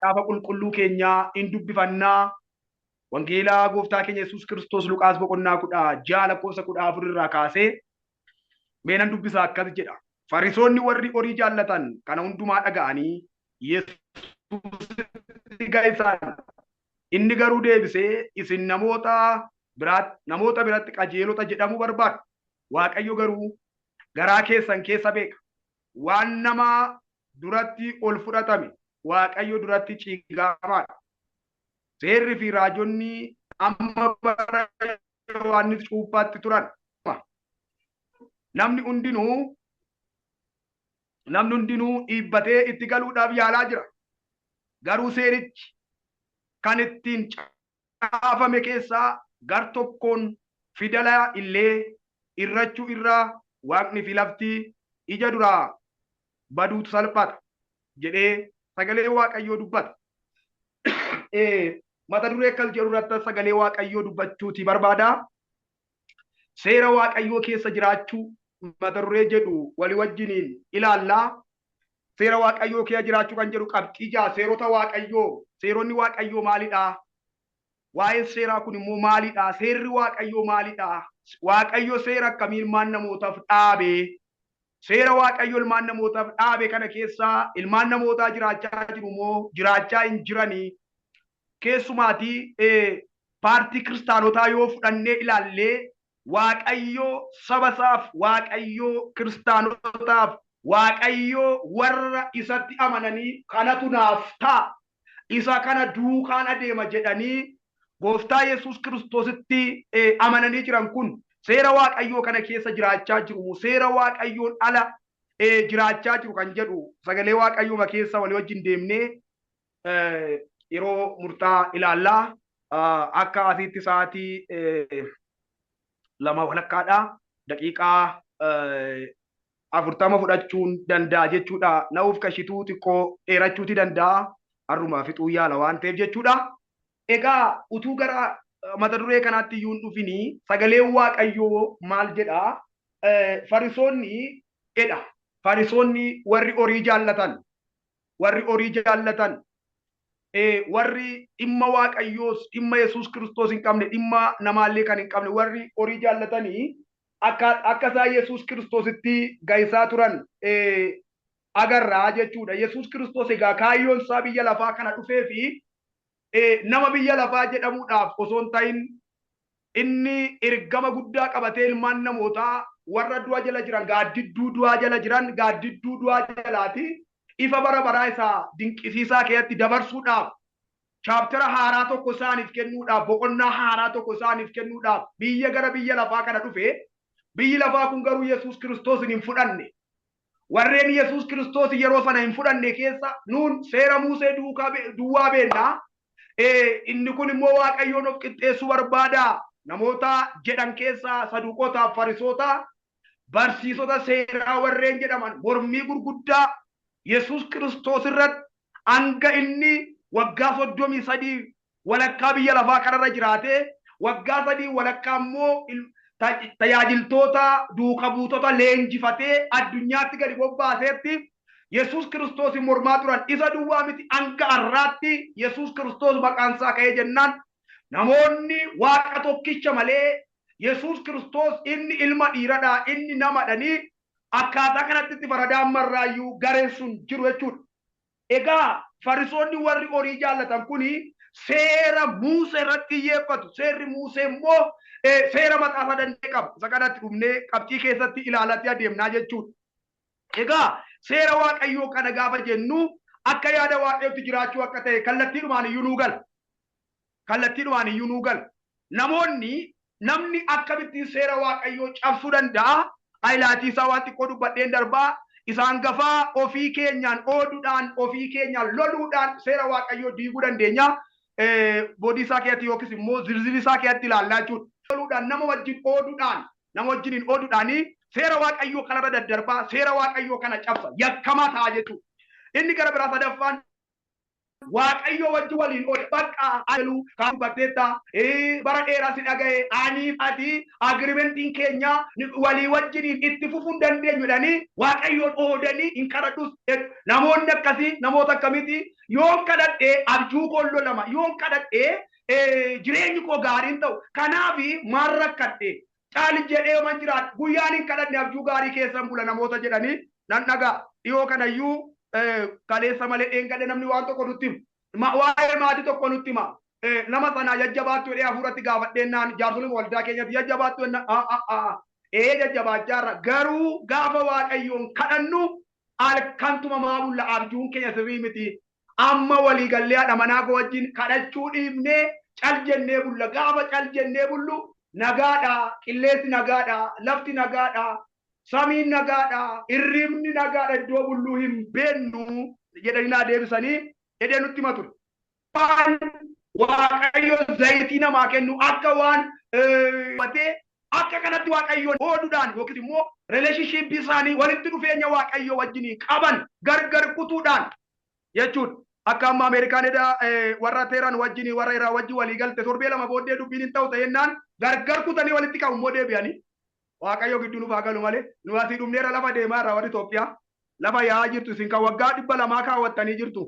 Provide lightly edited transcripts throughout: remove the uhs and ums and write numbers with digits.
Macaafa qulqulluu keenyaa in dubbifannaa. Wangeelaa gooftaa keenya Yesuus Kiristoos Luqaas boqonnaa 16 lakkoofsa 14 irraa kaasee mee nan dubbisa, akkas jedha. Farisoonni warri horii jaallatan kana hundumaa dhaga'anii Yesuusitti ga'isan. Inni garuu deebisee, "Isin namoota biratti qajeelota jedhamuu barbaadu. Waaqayyo garuu garaa keessan keessa beeka. Waan nama duratti ol fudhatame Waaqayyo duratti ciigaamaadha. Seerri fi raajonni amma bara Yohaannis cuuphaatti turan. Namni hundinuu dhiibbatee itti galuudhaaf yaalaa jira. Garuu seerichi kan ittiin caafame keessaa gar tokkoon fidala illee irrachuu irraa waaqni fi lafti ija duraa baduutu salphata," jedhee sagalee Waaqayyoo dubbata. Mata duree akkas jedhu irratti sagalee Waaqayyoo dubbachuuti barbaada. Seera Waaqayyoo keessa jiraachuu mata duree jedhu walii wajjiniin ilaallaa. Seera Waaqayyoo keessa jiraachuu kan jedhu qabxii 6, seerota Waaqayyoo, seeronni Waaqayyoo maalidhaa? Waa'een seeraa kun immoo maalidhaa? Seerri Waaqayyoo maalidhaa? Waaqayyo seera akkamii ilmaan namootaaf dhaabe? Seera Waaqayyo ilmaan namootaaf dhaabe kana keessaa ilmaan namootaa jiraachaa jiru moo jiraachaa hin jiranii? Keessumaatii paartii kiristaanotaa yoo fudhannee ilaallee, Waaqayyo saba isaaf, Waaqayyo kiristaanotaaf, Waaqayyo warra isatti amananii kanatu naaf ta'a, isa kana duukaan adeema jedhanii gooftaa Yesuus Kiristoositti amananii jiran kun seera Waaqayyoo kana keessa jiraachaa jiru, seera Waaqayyoon ala jiraachaa jiru kan jedhu sagalee Waaqayyooma keessa walii wajjin deemnee yeroo murtaa ilaallaa. Akka asitti sa'aatii 2 walakkaadha. Daqiiqaa 40 fudhachuun danda'a jechuudha. Na'uuf kashituu xiqqoo dheerachuuti danda'a. Har'umaa fixuu yaala waan ta'eef jechuudha. Egaa utuu gara mata duree kanaatti iyyuu hin dhufinii sagaleen Waaqayyoo maal jedhaa? Farisoonni jedha. Farisoonni warri horii jaallatan, warri horii jaallatan, warri dhimma Waaqayyoos dhimma Yesuus Kiristoos hin qabne, dhimma namaallee kan hin qabne, warri horii jaallatanii akka isaan Yesuus Kiristoositti ga'isaa turan agarraa jechuudha. Yesuus Kiristoos egaa kaayyoon isaa biyya lafaa kana dhufee fi nama biyya lafaa jedhamuudhaaf osoo hin ta'in, inni ergama guddaa qabatee ilmaan namootaa warra du'a jala jiran, gaaddidduu du'aa jala jiran, gaaddidduu du'aa jalaati ifa bara baraa isaa dinqisiisaa keessatti dabarsuudhaaf, chapter haaraa tokko isaaniif kennuudhaaf, boqonnaa haaraa tokko isaaniif kennuudhaaf biyya gara biyya lafaa kana dhufe. Biyyi lafaa kun garuu Yesuus Kiristoos hin fudhanne. Warreen Yesuus Kiristoos yeroo sana hin fudhanne keessa, "Nuun seera Muusee duukaa duwwaa beennaa, inni kun immoo Waaqayyoon of qixxeessuu barbaada," namoota jedhan keessaa Saduuqotaaf Farisoota, barsiisota seeraa warreen jedhaman mormii gurguddaa Yesuus Kiristoos irratti hanga inni waggaa 33 walakkaa biyya lafaa kanarra jiraatee, waggaa 3 walakkaa immoo tajaajiltoota duuka buutota leenjifatee addunyaatti gadi bobbaaseetti Yesuus Kiristoos mormaa turan. Isa duwwaa miti, hanga har'aatti Yesuus Kiristoos maqaan isaa ka'ee jennaan namoonni Waaqa tokkicha malee Yesuus Kiristoos inni ilma dhiiradhaa, inni namadhanii akkaataa kanatti itti faradaa ammarraayyuu gareen sun jiru jechuudha. Egaa Farisoonni warri horii jaallatan kuni seera Muusee irratti xiyyeeffatu. Seerri Muusee immoo seera mataasaa danda'e qaba. Isa kanatti dhufnee qabxii keessatti ilaalatti adeemnaa jechuudha. Egaa seera Waaqayyoo kana gaafa jennu akka yaada Waaqayyootti jiraachuu akka ta'e kallattiidhumaan iyyuu nuu gala. Kallattiidhumaan iyyuu nuu gala. Namni akkamittiin seera Waaqayyoo cabsuu danda'a? Ayilaatii isaa waan xiqqoo dubbadheen darbaa. Isaan gafaa ofii keenyaan ooduudhaan, ofii keenyaan loluudhaan seera Waaqayyoo diiguu dandeenya. Boodii isaa keessatti yookiis immoo zirzirri isaa keessatti ilaallaa jechuudha. Loluudhaan, nama wajjin ooduudhaan, nama wajjiniin ooduudhaanii seera Waaqayyoo kanarra daddarbaa, seera Waaqayyoo kana cabsa, yakkamaa ta'a jechuudha. Inni gara biraa sadaffaan Waaqayyo wajji waliin oole bakka alu kan dubbatteetta bara dheeraa si dhaga'e, aniif ati agreementiin keenya walii wajjiniin itti fufuu hin dandeenyu jedhanii Waaqayyoon oodanii hin kadhadhus. Namoonni akkasii namoota akkamiiti? Yoon kadhadhee abjuu koon lolama, yoon kadhadhee jireenyi koo gaariin ta'u, kanaaf maal rakkadhe, caali jedhee yoman jiraadhe, guyyaan hin kadhanne abjuu gaarii keessan bula namoota jedhanii nan dhagaa. Dhiyoo kanayyuu, kaleessa malee dheengadhe, namni waan tokko nutti hima. Waa'ee maatii tokko nutti hima. Nama sanaa jajjabaattu jedhee hafuuratti gaafadheennaan, jaarsolii waldaa keenyatti jajjabaattu jennaan, ee jajjabaachaa, garuu gaafa Waaqayyoon kadhannu halkantuma maa bulla, abjuun keenya sirrii miti. Amma walii gallee haadha manaa koo wajjin kadhachuu dhiifnee cal jennee bulla. Gaafa cal jennee bullu nagaadha, qilleensi nagaadha, lafti nagaadha, samiin nagaadha, hirribni nagaadha, iddoo bulluu hin beennu jedhanii naa deebisanii jedhee nutti hima ture. Waan Waaqayyo zayitii namaa kennu akka waan akka kanatti Waaqayyoon ooduudhaan yookiis immoo relationshipii isaanii, walitti dhufeenya Waaqayyo wajjinii qaban gargar kutuudhaan jechuudha. Akka amma Ameerikaan eda warra Teheran wajjinii, warra Iraan wajjin walii galte, torbee 2 booddee dubbiin hin ta'u ta'ennaan gargar kutanii walitti qabu immoo deebi'anii. Waaqayyo gidduu nuuf haa galu malee nu asii dhumneera, lafa deemaa irraa warri Itoophiyaa lafa yaa'aa jirtu, isin kan waggaa 200 kaawwattanii jirtu.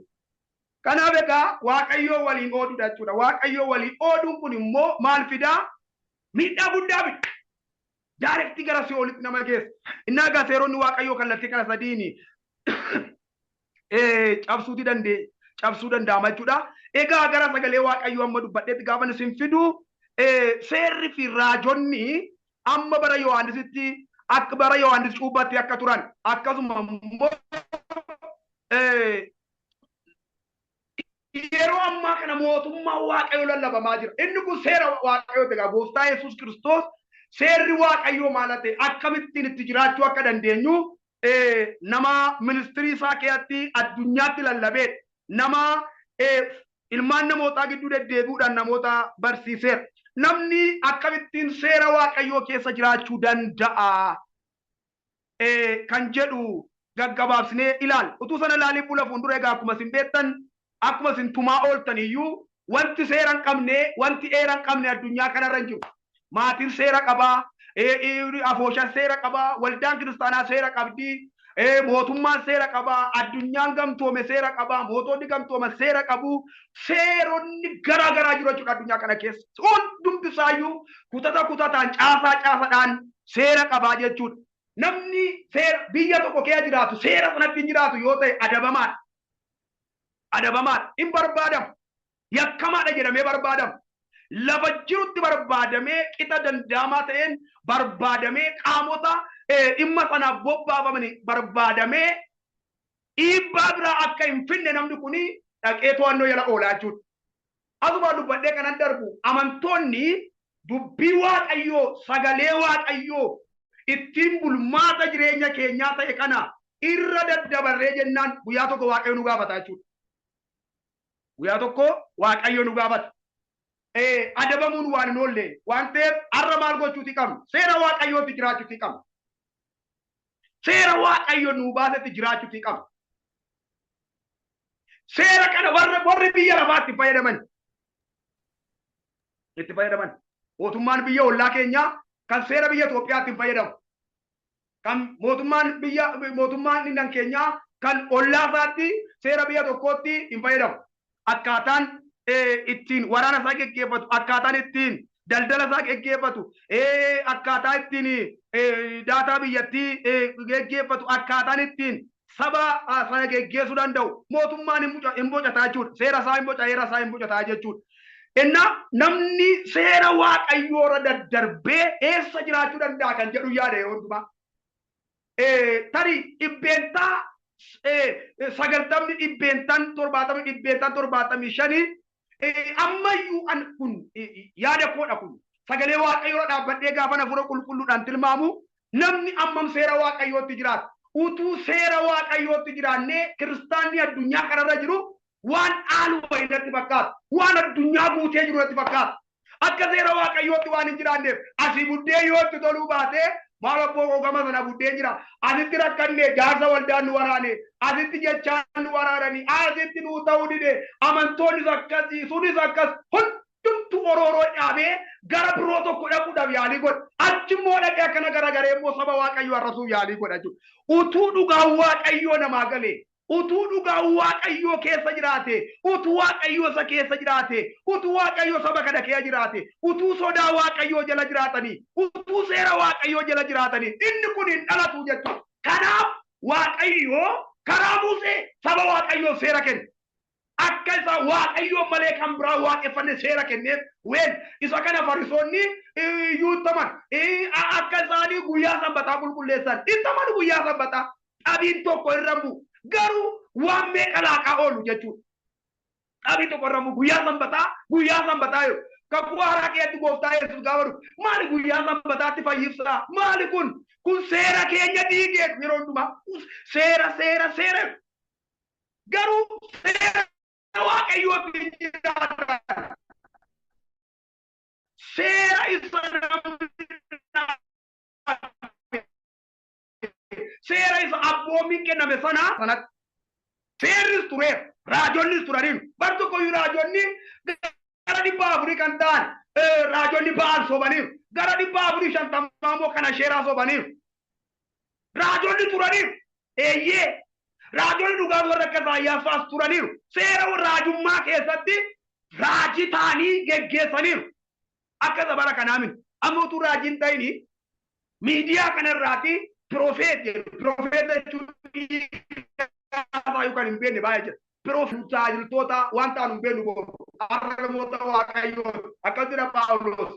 Kanaaf egaa Waaqayyoo waliin ooduudha jechuudha. Waaqayyoo waliin ooduun kun immoo maal fidaa? Miidhaa guddaa fida. Directii gara si'oolitti nama geessa. Innaa egaa seeronni Waaqayyoo kallattii kana sadiin cabsuuti dandee cabsuu danda'ama jechuudha. Egaa gara sagalee Waaqayyoo amma dubbadheetti gaafa isin fidu, seerri fi raajonni amma bara Yohaannisitti, akka bara Yohaannis cuuphaatti akka turan, akkasuma immoo yeroo ammaa kana mootummaa Waaqayyoo lallabamaa jira. Inni kun seera Waaqayyooti. Egaa Gooftaa Yesuus Kiristoos seerri Waaqayyoo maal ta'e, akkamittiin itti jiraachuu akka dandeenyu nama ministirii isaa keessatti addunyaatti lallabeedha. Nama ilmaan namootaa gidduu deddeebi'uudhaan namoota barsiiseera. Namni akkamittiin seera Waaqayyoo keessa jiraachuu danda'a kan jedhu gaggabaabsinee ilaalla. Utuu sana ilaaliin fuula fuuldura, egaa akkuma isin beektan, akkuma isin tumaa ooltan iyyuu, wanti seera hin qabne, wanti heera hin qabne addunyaa kanarra hin jiru. Maatiin seera qabaa, afooshaan seera qabaa, waldaan kiristaanaa seera qabdi, mootummaan seera qabaa, addunyaan gamtoome seera qabaa, mootonni gamtooman seera qabu, seeronni garaa garaa jiru jechuudha addunyaa kana keessa. Hundumti isaayyuu kutata kutataan, caasaa caasadhaan seera qabaa jechuudha. Namni seera biyya tokko keessa jiraatu seera sanatti hin jiraatu yoo ta'e adabamaadha. Adabamaadha. Hin barbaadamu. Yakkamaadha jedhamee barbaadama. Lafa jirutti barbaadamee, qixa danda'amaa ta'een barbaadamee, qaamota dhimma sanaaf bobbaafamanii barbaadamee, dhiibbaa biraa akka hin finne namni kun dhaqee to'annoo jala oolaa jechuudha. Asuma dubbadhee kanan darbu, amantoonni dubbii Waaqayyoo, sagalee Waaqayyoo ittiin bulmaata jireenya keenyaa ta'e kana irra daddabarree jennaan guyyaa tokko Waaqayyo nu gaafata jechuudha. Guyyaa tokko Waaqayyo nu gaafata. Adabamuun waan hin oolle waan ta'eef, har'a maal gochuuti qabna? Seera Waaqayyootti jiraachuuti qabna. Seera Waaqayyo nuu baasetti jiraachuuti qabna. Seera kana warri biyya lafaatti fayyadaman itti fayyadaman. Mootummaan biyya ollaa keenyaa kan seera biyya Itoophiyaatti hin fayyadamu. Kan mootummaan biyya mootummaan inni keenyaa kan ollaa isaatti seera biyya tokkootti hin fayyadamu. Akkaataan ittiin waraana isaa geggeeffatu, akkaataan ittiin daldala isaa geggeeffatu, akkaataa ittiin daataa biyyattii geggeeffatu, akkaataan ittiin saba sana geggeessuu danda'u mootummaan hin bocataa jechuudha. Seera isaa hin boca, heera isaa hin bocataa jechuudha. Innaa namni seera Waaqayyoo irra daddarbee eessa jiraachuu danda'a kan jedhu yaada yeroo hundumaa. Tarii 90%, 70%, 75% ammayyuu an kun yaada koodha, kun sagalee Waaqayyoo irra dhaabbadhee gaafa hafuura qulqulluudhaan tilmaamu, namni ammam seera Waaqayyootti jiraata? Utuu seera Waaqayyootti jiraannee kiristaanni addunyaa kanarra jiru waan dhaalu wayii natti fakkaata. Waan addunyaa guutee jiru natti fakkaata. Akka seera Waaqayyootti waan hin jiraanneef, asii buddee yoo itti toluu baatee Maal abboo koo gama sana buddeen jira. Asitti rakkanne, jaarsa waldaan nu waraane, asitti jechaan nu waraanani, asitti nuu ta'uu dide, amantoonnis akkasii, sunis akkas, hundumtu orooroo dhaabee gara biroo tokko dhaquudhaaf yaalii godha. Achi immoo dhaqee akkana garagaree immoo saba Waaqayyoo arrasuuf yaalii godha jechuudha. Utuu dhugaan Waaqayyoo namaa galee, utuu dhugaan Waaqayyoo keessa jiraate, utuu Waaqayyoo isa keessa jiraate, utuu Waaqayyoo saba kana keessa jiraate, utuu sodaa Waaqayyoo jala jiraatanii, utuu seera Waaqayyoo jala jiraatanii, inni kun hin dhalatu jechuudha. Kanaaf Waaqayyoo karaa Musee saba Waaqayyoo seera kenne. Akka isa Waaqayyoon malee kan biraa waaqeffanne seera kenneef. Ween isa kana Farisoonni iyyuu ittaman akka isaanii guyyaa Sanbataa qulqulleessan ittaman. Guyyaa Sanbataa xabiin tokko irra bu'u, garuu waan meeqa laaqaa oolu jechuudha. Xabii tokko irra bu'u guyyaa Sanbataa, guyyaa Sanbataa yoo Kakuu Haaraa keessatti Gooftaa Yesuus gaafa dhufu, maali guyyaa Sanbataatti fayyibsaa? Maali kun? Kun seera keenya diigee. Yeroo hundumaa seera, seera, seera, garuu seera Waaqayyootti jiraatan, seera isa namni, seera isa abboommiin kenname sana sanatti. Seerris tureera, raajonnis turaniiru. Bar tokkoyyuu raajonni gara 400 kan ta'an raajonni Ba'aal sobaniiru. Gara 450 immoo kan Asheeraa sobaniiru. Raajonni turaniiru. Eeyyee, raajonni dhugaan warra akka Isaayyaas fa'aas turaniiru. Seera raajummaa keessatti raajii ta'anii geggeessaniiru. Akka isa bara kanaa miti. Amma utuu raajiin ta'ini miidiyaa kanarraati prophet jedhu. Prophet jechuun hiikaa kan hin beekne baay'ee jira. Prophet tajaajiltoota waan ta'an hin beeknu boru. Har'a namoota Waaqayyoo akkas jedha Paawulos.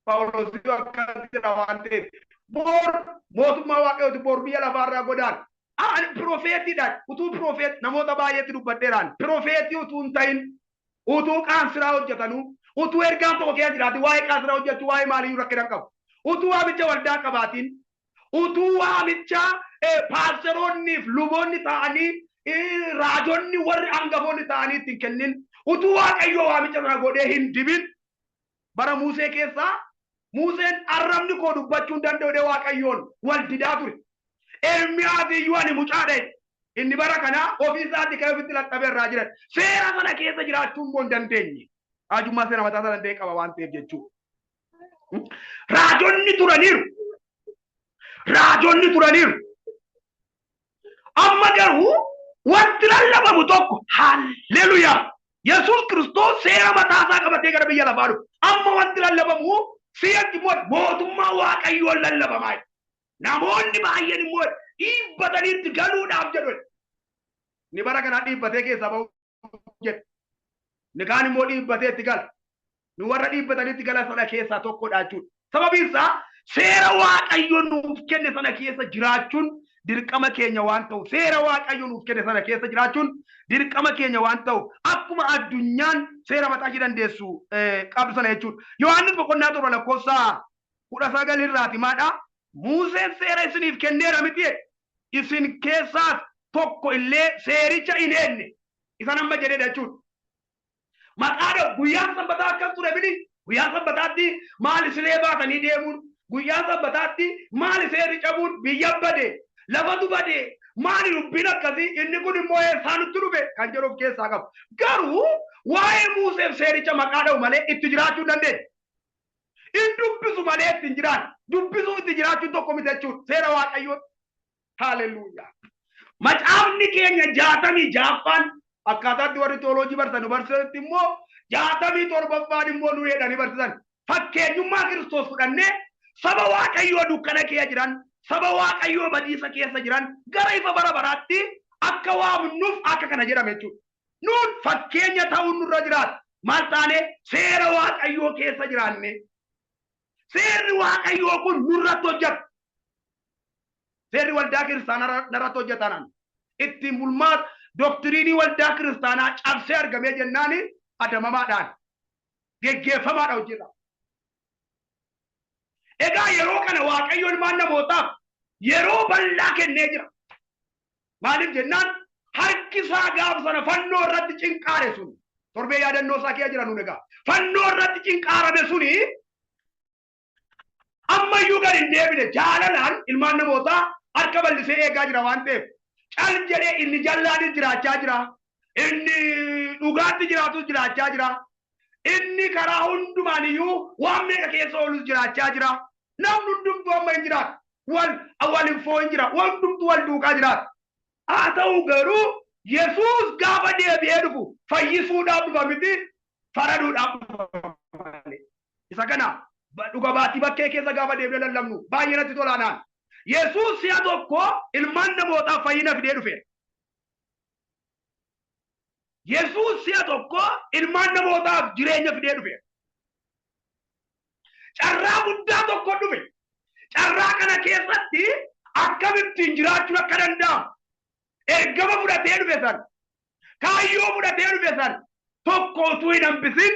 Paawulos akkas jedha waan ta'eef. Bor mootummaa Waaqayyooti, bor biyya lafaarraa godaan. Ani piroofeetiidha. Utuu prophet namoota baay'eetti dubbadheeraan. Piroofeetii utuu hin ta'in, utuu qaansiraa hojjetanuu, utuu ergaan tokko keessa jiraate, waa'ee qaansiraa hojjechuu, waa'ee maaliyyuu rakkina hin qabu. Utuu waamicha waldaa qabaatiin, utuu waamicha paasteroonniif luboonni ta'anii, raajonni warri hangafoonni ta'anii ittiin kennin, utuu Waaqayyoo waamicha sana godhee hin dibin, bara Muusee keessaa Muuseen arrabni koo dubbachuu hin danda'u jedhee Waaqayyoon wal didaa ture. Ermiyaas iyyuu ani mucaadha jedhe. Inni bara kanaa ofii isaatii ka'ee ofitti laxxabee irraa jiran. Seera sana keessa jiraachuu immoo hin dandeenye. Raajummaa seera mataa isaa danda'e qaba waan ta'eef jechuudha. Raajonni turaniiru. Raajonni turaniiru. Amma garuu wanti lallabamu tokko, haalleluyaa, Yesuus Kiristoos seera mataa isaa qabatee gara biyya lafaa dhufe. Amma wanti lallabamu si'achi immoo mootummaa Waaqayyoon lallabamaa jira. Namoonni baay'een immoo dhiibbatanii itti galuudhaaf jedhu. Inni bara kanaa dhiibbatee keessaa bahu jedhu. Inni kaan immoo dhiibbatee itti gala. Nu warra dhiibbatanii itti galan sana keessaa tokkodha jechuudha. Sababiin isaa seera Waaqayyo nuuf kenne sana keessa jiraachuun dirqama keenya waan ta'uuf, seera Waaqayyo nuuf kenne sana keessa jiraachuun dirqama keenya waan ta'uuf, akkuma addunyaan seera mataa ishee dandeessu qabdu sana jechuudha. Yohaannis boqonnaa 7 lakkoofsa 19 irraati maadha? Muuseen seera isiniif kenneera miti? Isin keessaas tokko illee seericha hin eegne. Isa nama jedhedha jechuudha. Maqaa guyyaan Sanbataa akkas ture miti? Guyyaa Sanbataatti maali silee baatanii deemuun? Guyyaa Sanbataatti maali seerri cabuun? Biyya bade, lafatu bade, maali dubbiin akkasii? Inni kun immoo eessaa nutti dhufe kan jedhu of keessaa qabu. Garuu waa'ee Muuseef seericha maqaa dha'u malee itti jiraachuu hin dandeenye. In dubbisu malee itti hin jiraanne. Dubbisuu itti jiraachuun tokko miti jechuudha. Seera Waaqayyoo. Haaleluyyaa. Macaafni keenya 66ffaan akkaataatti warri teoloojii barsiisan nu barsiisanitti immoo 67ffaan immoo nu jedhanii barsiisan. Fakkeenyummaa Kiristoos fudhannee saba Waaqayyoo dukkana keessa jiran, saba Waaqayyoo badiisa keessa jiran gara ifa bara baraatti akka waamnuuf akka kana jedhame jechuudha. Nuun fakkeenya ta'uun nurra jiraata. Maal taane? Seera Waaqayyoo keessa jiraanne. Seerri Waaqayyoo kun nurratti hojjeta. Seerri waldaa kiristaanaa narratti hojjetanaan ittiin bulmaata doktiriinii waldaa kiristaanaa cabsee argamee jennaani adamamaadhaan geggeeffamaadha hojjeta. Egaa yeroo kana Waaqayyo ilmaan namootaaf yeroo bal'aa kennee jira. Maaliif jennaan harki isaa gaafa sana fannoo irratti cinqaare sun, torbee yaadannoo isaa keessa jira. Nun egaa fannoo irratti cinqaarame suni Ammayyuu gad hin deebine. Jaalalaan ilmaan namootaa harka bal'isee eegaa jira waan ta'eef. Cal jedhee inni jallaanis jiraachaa jira. Inni dhugaatti jiraatus jiraachaa jira. Inni karaa hundumaan iyyuu waan meeqa keessa oolus jiraachaa jira. Namni hundumtuu amma hin jiraatu. Wal wal hin foo'in jira. Wal hundumtuu wal duukaa jiraata. Haa ta'u garuu Yesuus gaafa deebi'ee dhufu fayyisuudhaaf dhufa miti, faraduudhaaf dhufa malee. Isa kana dhuga baatii bakkee keessa gaafa deebinee lallabnu baay'ee natti tola anaan. Yesuus si'a tokko ilmaan namootaaf fayyina fidee dhufeera. Yesuus si'a tokko ilmaan namootaaf jireenya fidee dhufeera. Carraa guddaa tokko dhufe. Carraa kana keessatti akkamittiin jiraachuun akka danda'amu, ergama fudhatee dhufe san, kaayyoo fudhatee dhufe san tokko utuu hin hambisin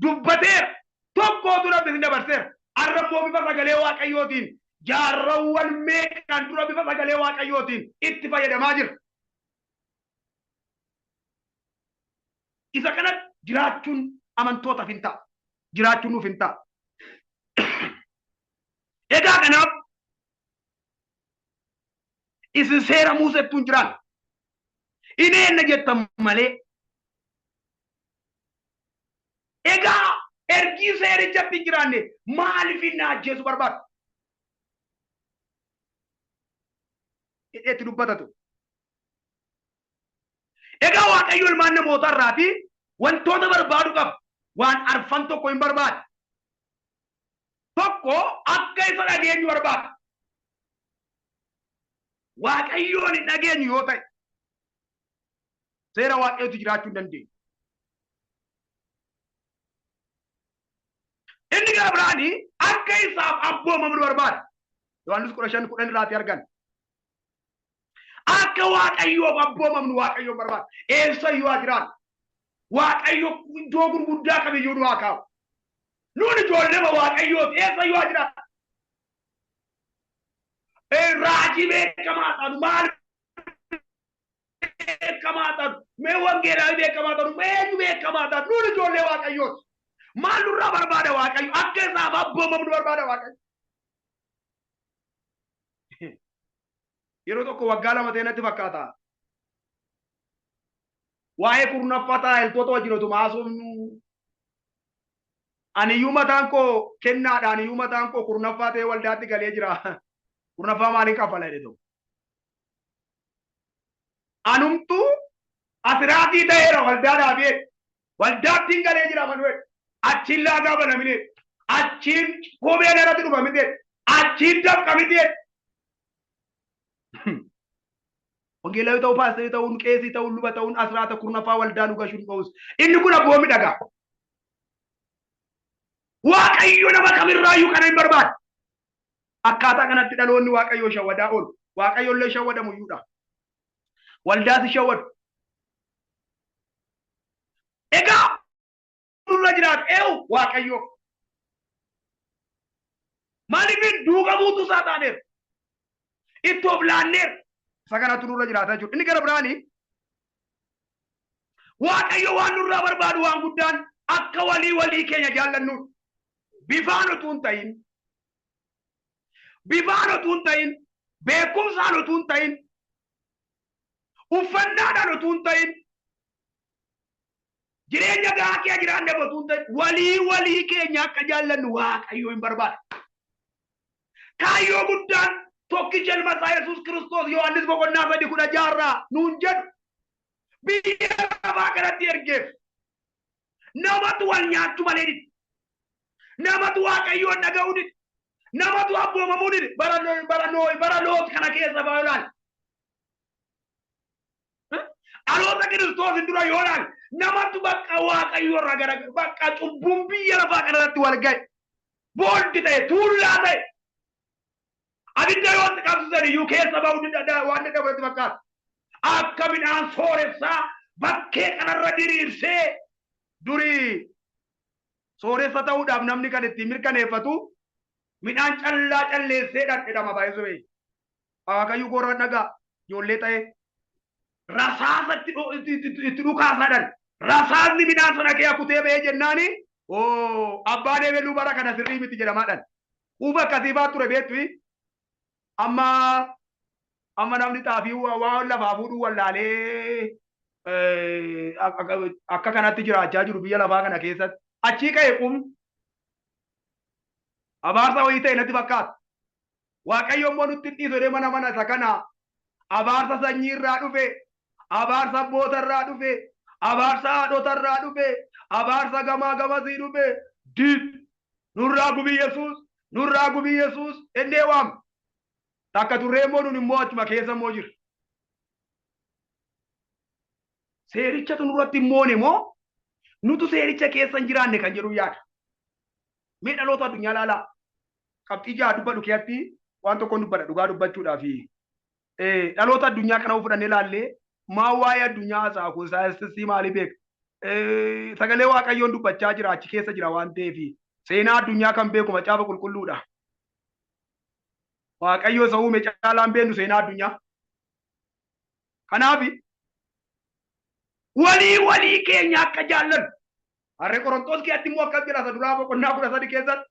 dubbateera. Tokko utuu hin hambisin dabarseera. Har'a immoo bifa sagalee Waaqayyootiin jaarrawwan meeqaan dura bifa sagalee Waaqayyootiin itti fayyadamaa jira. Isa kana jiraachuun amantootaaf hin ta'a. Jiraachuun nuuf hin ta'a. Egaa kanaaf isin seera Muusettuu hin jiraan. In eenna jettan malee. Egaa ergii seerichatti hin jiraanne maaliif inni ajjeesuu barbaadu? Jedheetti dubbatatu. Egaa Waaqayyo ilmaan namootaa irraati wantoota barbaadu qaba. Waan arfan tokko hin barbaada. Tokko, akka isa dhageenyu barbaada. Waaqayyoon hin dhageenyu yoo ta'e seera Waaqayyootti jiraachuu hin dandeenyu. Inni gara biraani akka isaaf abboomamnu barbaada. Yohaannis 15:10 irraati argan. Akka Waaqayyoof abboomamnu Waaqayyoon barbaada. Eessa iyyuu haa jiraannu. Waaqayyo iddoo gurguddaa kamiyyuu nu haa kaa'u. Nuun ijoolleema Waaqayyooti. Eessa iyyuu haa jiraannu. Raajii beekamaa taanu, maal beekamaa taanu, mee wangeelaa beekamaa taanu, mee eenyu beekamaa taanu, nuun ijoollee Waaqayyooti. Maal nurraa barbaada Waaqayyo? Akka isaaf abboomamnu barbaada Waaqayyo. Yeroo tokko waggaa 2 ta'e natti fakkaata. Waa'ee kurnaffaa taa'eltoota wajjin otuma haasofnu, aniyyuu mataan koo kennaadha, aniyyuu mataan koo kurnaffaa ta'ee waldaatti galee jira. Kurnaffaa maaliin kaffala jedhe tokko. Anumtuu asiraatii ta'eera waldaadhaaf jedhe. Waldaattiin galee jira Manuel. Achiin laagaa banamine. Achiin kopheen irratti dhufa miti. Achiin dafqa miti. Wangeelawii ta'uu, paasterii ta'uun, qeesii ta'uun, luba ta'uun, asiraata kurnaffaa waldaa nu gashuun dhowus. Inni kun abboomi dhagaa. Waaqayyo nama kamirraayyuu kana hin barbaadu. Akkaataa kanatti dhaloonni Waaqayyoo shawwadaa oolu. Waaqayyo illee shawwadamu iyyuudha. Waldaas hin shawwadu. Egaa nurra jiraatu eewu Waaqayyoof. Maaliif duuka buutuu isaa taaneef? Itti of laanneef. Isa kanatu nurra jiraata jechuudha. Inni gara biraanii Waaqayyo waan nurraa barbaadu waan guddaan akka walii walii keenya jaallannuudha. Bifaan utuu hin ta'in, bifaan utuu hin ta'in, beekumsaan utuu hin ta'in, uffannaadhaan utuu hin ta'in, jireenya gahaa kee jiraanneef utuu hin ta'in, walii walii keenya akka jaallannu Waaqayyo hin barbaada. Kaayyoo guddaan tokkicha ilma isaa Yesuus Kiristoos Yohaannis boqonnaa 3:16 irraa nuun jedhu biyya lafaa kanatti ergeef namatu wal nyaachuu malee dide. Namatu Waaqayyoon dhaga'uu dide. Namatu abboomamuu dide. Bara bara Noohi, bara Loot kana keessa fa'aa ilaali. Dhaloota Kiristoos dura yoo ilaali namatu bakka Waaqayyoo irraa gara bakka cubbuun biyya lafaa kana irratti wal ga'e. Booldi ta'e, tuullaa ta'e. Abidda yoo itti qabsiisan iyyuu keessa ba'uu waan dadhabu natti fakkaata. Akka midhaan sooressaa bakkee kanarra diriirsee, durii sooressa ta'uudhaaf namni kan ittiin mirkaneeffatu midhaan callaa calleessee jedhama baay'isuu. Akaakayyuu koorraa dhagaa ijoollee ta'ee rasaasa itti dhukaasaadhaan rasaasni midhaan sana kee kutee ba'ee jennaani, oo abbaan ebeluu bara kana sirrii miti jedhamaadhaan. Quufa akkasii fa'aa ture beektu. Amma amma namni xaafii waan lafaa fuudhuu wallaalee akka kanatti jiraachaa jiru biyya lafaa kana keessatti. Achii ka'e quufni. Abaarsa wayii ta'e natti fakkaata. Waaqayyo immoo nutti hin dhiisu jedhee mana mana isa kana abaarsa sanyii irraa dhufe, abaarsa abboota irraa dhufe, abaarsa haadhota irraa dhufe, abaarsa gamaa gamasii dhufe, diid nurraa gubi Yesuus, nurraa gubi Yesuus jennee waamna. Takka turree immoo nun immoo achuma keessa immoo jira. Seerichatu nurratti hin moone moo nutu seericha keessa hin jiraanne kan jedhu yaada. Mee dhaloota addunyaa ilaalaa. Qabxii ja'a dubbadhu keessatti waan tokkoon dubbadha dhugaa dubbachuudhaaf. Dhaloota addunyaa kana fudhannee ilaallee maa waa'ee addunyaa haasa'a kun saayinsistii maalii beeka? Sagalee Waaqayyoon dubbachaa jira achi keessa jira waan ta'eef seenaa addunyaa kan beeku macaafa qulqulluudha. Waaqayyo isa uume caalaan beeknu seenaa addunyaa. Kanaaf walii walii keenya akka jaallannu Harree Qorontoos keessatti immoo akkas jedha isa duraa boqonnaa 13 keessatti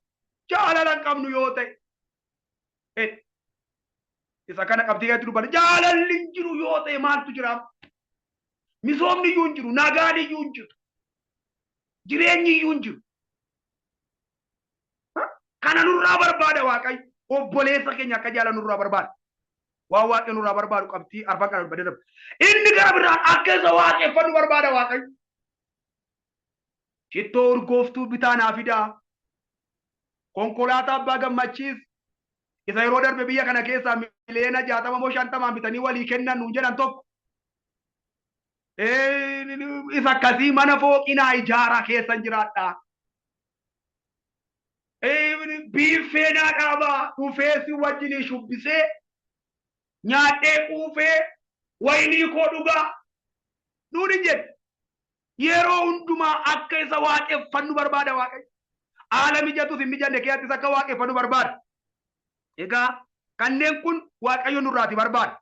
jaalala hin qabnu yoo ta'e isa kana qabxii keessatti dubbata jaalalli hin jiru yoo ta'e maaltu jira? Misoomni iyyuu hin jiru, nagaan iyyuu hin jiru, jireenyi iyyuu hin jiru. Kana nurraa barbaada Waaqayyo. Obboleessa keenya akka jaalannu nurraa barbaada. Waan Waaqayyo nurraa barbaadu qabxii arfan kana dubbadee darba. Inni gara biraan akka isa waaqeffannu barbaada Waaqayyo. Shittoo urgooftuu bitaa naa fidaa. Konkolaataa abbaa gammachiis isa yeroo darbe biyya kana keessaa miliyoona 60 moo 50n bitanii walii kennan nuun jedhan tokko. Isa akkasii mana fooqii naa ijaaraa keessan jiraadhaa. Biiffee naa dhaabaa dhufee si wajjinii shubbisee nyaadhee quufee wayinii koo dhugaa nuun hin jedhe. Yeroo hundumaa akka isa waaqeffannu barbaada Waaqayyo. Haala mijatus hin mijanne keessattis akka waaqeffannu barbaada. Egaa kanneen kun Waaqayyo nurraati barbaada.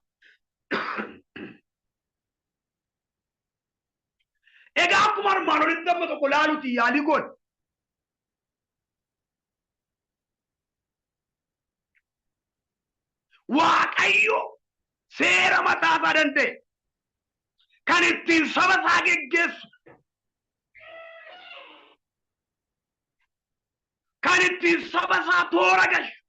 Egaa akkuma armaan olitti amma tokko laaluti yaalii goone. Waaqayyo seera mataa isaa danda'e kan ittiin saba isaa geggeessu kan ittiin saba isaa toora galchu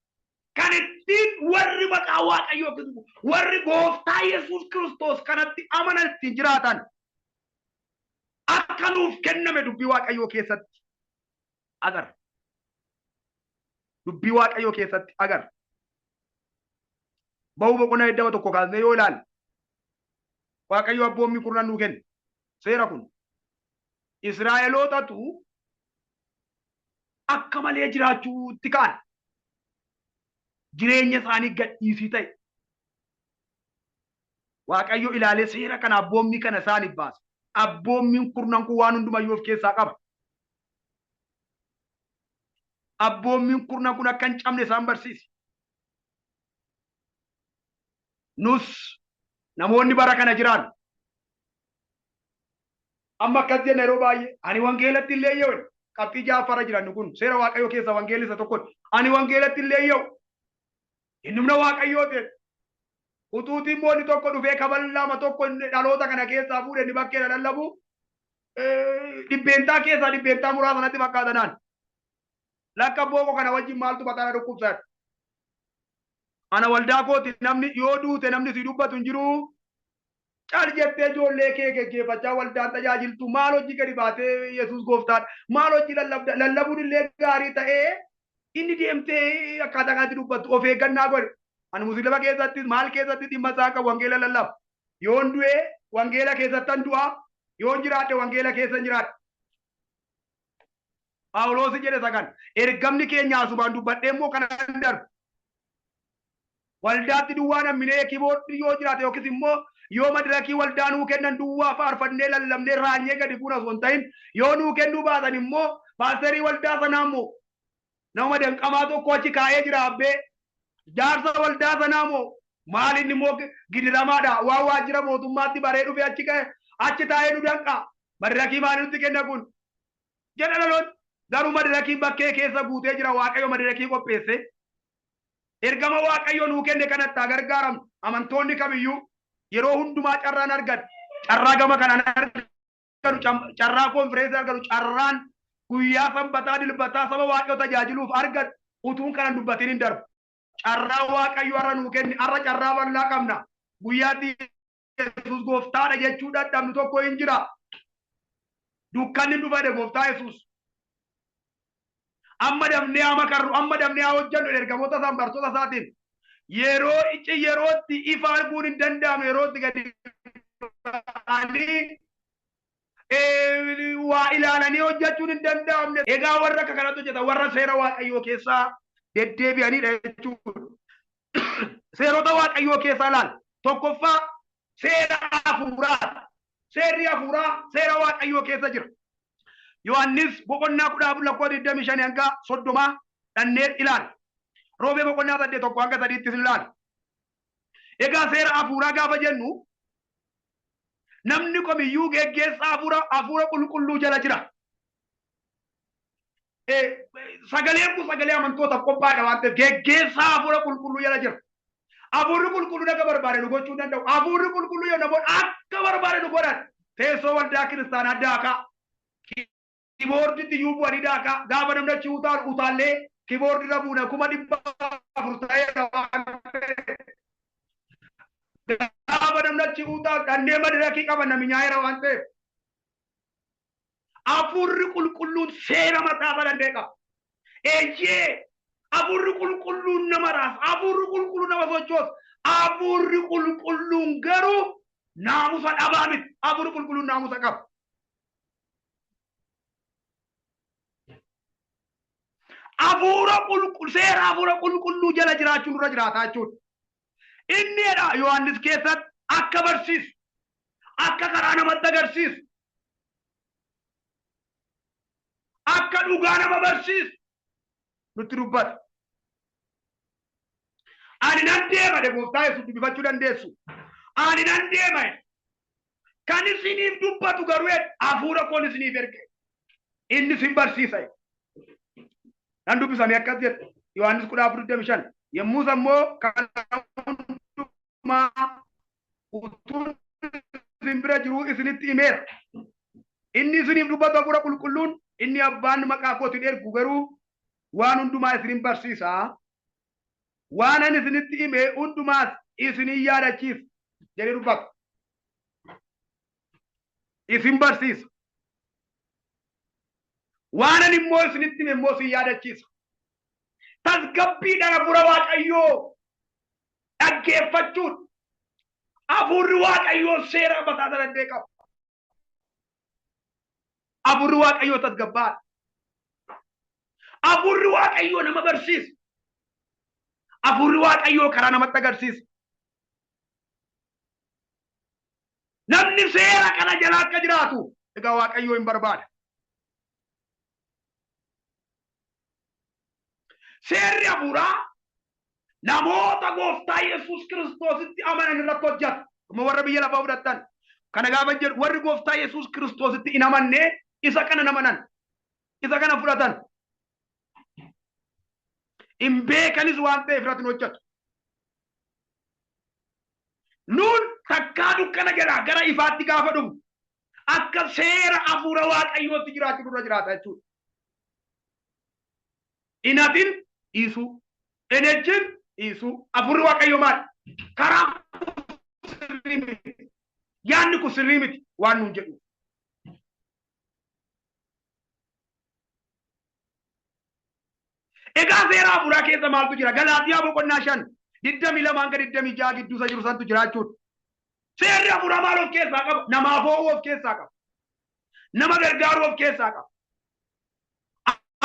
kan ittiin warri maqaa Waaqayyoo kisu warri gooftaa Yesuus Kiristoos kanatti amanan ittiin jiraatan akka nuuf kenname dubbii Waaqayyoo keessatti agarra. Dubbii Waaqayyoo keessatti agarra. Ba'uu boqonnaa 21 kaasnee yoo ilaalle Waaqayyo abboommii kurnan nuu kenne. Seera kun Israa'elootatu akka malee jiraachuutti ka'an. Jireenya isaanii gadhiisii ta'e. Waaqayyo ilaalee seera kana abboommii kana isaaniif baase. Abboommiin kurnan kun waan hundumayyuu of keessaa qaba. Abboommiin kurnan kun akka hin cabne isaan barsiise. Nus namoonni bara kana jiraan amma akkas jenna yeroo baay'ee ani wangeelatti illee yoo qabxii ja'affaarra jiran kun seera Waaqayyoo keessa wangeelli isa tokkodha. Ani wangeelatti illee yoo inni humna Waaqayyoo ta'e utuutii immoo inni tokko dhufee kaballaama tokko inni dhaloota kana keessaa fuudhe inni bakkeedha lallabu dhibbeentaa keessaa dhibbeentaa muraasa natti fakkaatanaan. Lakka booko kana wajjin maaltu mataa na dhukkubsa. Ana waldaa kooti namni yoo duute namni si dubbatu hin jiru. Cal jettee ijoollee kee geggeeffachaa waldaan tajaajiltu maal hojii gadi baatee Yesuus gooftaadha. Maal hojii lallabda lallabuun illee gaarii ta'ee inni deemtee akkaataa kanatti dubbattu of eeggannaa godhe. Ani musliima keessattis maal keessatti dhimma isaa qabu wangeela lallaba. Yoon du'e wangeela keessattan du'a yoon jiraadhe wangeela keessan jiraadha. Phaawuloosi jedhe isa kana. Ergamni keenya asumaan dubbadhee immoo kanan darbu. Waldaatti duwwaa namminee kiboordii yoo jiraate yookiis immoo yoo madirakii waldaa nuu kennan duwwaa faarfannee lallabnee raanyee gadi buuna osoo hin ta'in yoo nuu kennuu baatan immoo paasterii waldaa sanaa immoo nama danqamaa tokko achi kaa'ee jira abbee jaarsa waldaa sanaa moo maal inni immoo gidiramaadha waan waajjira mootummaatti baree dhufe achi ka'e achi taa'ee nu danqa madirakii maali nutti kenna kun jedha laloon garuu madirakiin bakkee keessa guutee jira Waaqayyo madirakii qopheesse. Ergama Waaqayyo nuu kenne kanatti haa gargaaramnu. Amantoonni kamiyyuu yeroo hundumaa carraan argatu. Carraa gama kanaan argatu, carraa konfireensii argatu, carraan guyyaa sanbataa dilbataa saba Waaqayyo tajaajiluuf argatu utuun kanan dubbatiin hin darbu. Carraa Waaqayyo har'a nuu kenne, har'a carraa bal'aa qabna. Guyyaatti Yesuus gooftaadha jechuu dadhabnu tokko hin jira. Dukkanni hin dhufa jedhe gooftaa Yesuus. Amma dafnee haa makarru, amma dafnee haa hojjennu ergamoota isaan bartoota isaatiin. Yeroo icci yerootti ifa arguun hin danda'amne yerootti gadi ba'anii waa ilaalanii hojjechuun hin danda'amne. Egaa warra akka kanatti hojjetan warra seera Waaqayyoo keessaa deddeebi'anidha jechuudha. Seerota Waaqayyoo keessaa ilaala. Tokkoffaa seera hafuuraa. Seerri hafuuraa seera Waaqayyoo keessa jira. Yohaannis boqonnaa 14 lakkoofsa 25 hanga 30 dhannee ilaala. Roomee boqonnaa 8 1 hanga 3ttis ilaala. Egaa seera hafuuraa gaafa jennu namni kamiyyuu geggeessaa hafuura qulqulluu jala jira. Sagaleen kun sagalee amantootaaf qophaa'edha waan ta'eef geggeessaa hafuura qulqulluu jala jira. Hafuurri qulqulluun akka barbaade nu gochuu danda'u. Hafuurri qulqulluu yoo namoonni akka barbaade nu godhan teessoo waldaa kiristaanaa daakaa kiboorditti iyyuu bu'anii daakaa gaafa namni achi utaalu utaallee kiboordi irra buuna 400,000 ta'eera waan ta'eef. Gaafa namni achi utaalu dhannee madirakii qaba nami nyaa'eera waan ta'eef. Hafuurri qulqulluun seera mataa isaa danda'e qaba. Eeyyee hafuurri qulqulluun nama raasa, hafuurri qulqulluun nama sochoosa. Hafuurri qulqulluun garuu naamusa dhabaa miti. Hafuurri qulqulluun naamusa qaba. Hafuura qulqulluu seera hafuura qulqulluu jala jiraachuun dura jiraataa jechuudha. Inni jedha Yohaannis keessatti akka barsiisu, akka karaa namatti agarsiisu, akka dhugaa nama barsiisu nutti dubbata. Ani nan deema jedhe gooftaa Yesuus dubbifachuu dandeessu. Ani nan deema jedhe. Kan isiniif dubbatu garuu jedhe hafuura koon isiniif erge. Inni isin barsiisa jedhe. Nan dubbisame akkas jedhe Yohaannis 14:25. Yommus ammoo kana hundumaa utuun isin bira jiruu isinitti himeera. Inni isiniif dubbatu hafuura qulqulluun inni abbaan maqaa kootiin ergu garuu waan hundumaa isin in barsiisa. Waan ani isinitti hime hundumaas isin in yaadachiisa jedhee dubbata. Isin barsiisa. Waan ani immoo isinitti hime immoo isin yaadachiisa. Tasgabbiidhaan hafuura Waaqayyoo dhaggeeffachuun hafuurri Waaqayyoo seera mataa isaa danda'e qaba. Hafuurri Waaqayyoo tasgabbaa'aadha. Hafuurri Waaqayyoo nama barsiisa. Hafuurri Waaqayyoo karaa namatti agarsiisa. Namni seera kana jala akka jiraatu egaa Waaqayyoo hin barbaada. Seerri hafuuraa namoota gooftaa Yesuus Kiristoositti amanan irratti hojjeta. Amma warra biyya lafaa fudhattan. Kana gaafa jedhu warri gooftaa Yesuus Kiristoositti hin amanne isa kana hin amanan. Isa kana fudhatan. Hin beekanis waan ta'eef irratti hin hojjetu. Nuun takkaa dukkana jalaa gara ifaatti gaafa dhufnu akka seera hafuura Waaqayyootti jiraachuu nurra jiraata jechuudha. Hin hatin dhiisuu, hin ejjin dhiisuu. Hafuurri Waaqayyoo maali? Karaa sirrii miti. Yaadni kun sirrii miti waan nuun jedhu. Egaa seera hafuuraa keessa maaltu jira? Galaatiyaa boqonnaa 5 22 hanga 26 gidduu isa jiru santu jira jechuudha. Seerri hafuuraa maal of keessaa qaba? Namaaf oo'uu of keessaa qaba. Nama gargaaruu of keessaa qaba.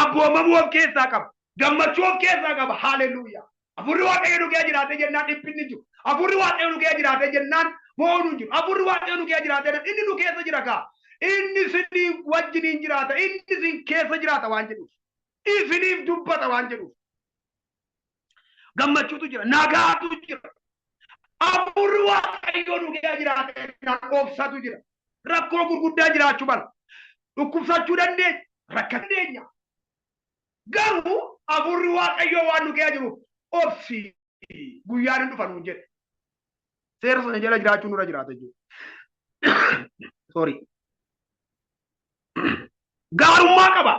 Abboomamuu of keessaa qaba. Gammachuu of keessaa qaba. Haaleluyyaa. Hafuurri Waaqayyo nu keessa jiraatee jennaan dhiphinni hin jiru. Hafuurri Waaqayyo nu keessa jiraatee jennaan boo'uun hin jiru. Hafuurri Waaqayyo nu keessa jiraatee jennaan inni nu keessa jira kaa. Inni isinii wajjiniin jiraata. Inni isin keessa jiraata waan jedhuuf. Isiniif dubbata waan jedhuuf. Gammachuutu jira. Nagaatu jira. Hafuurri Waaqayyoo nu keessa jiraatee jennaan obsatu jira. Rakkoo gurguddaa jiraachuu mala. Dhukkubsachuu dandeenya. Rakkachuu dandeenya. Garuu hafuurri Waaqayyoo waan nu keessa jiruuf Obsi guyyaan hin dhufa nuun jedhe. Seera sana jala jiraachuun nurra jiraata jechuudha. Sorry. Gaarummaa qaba.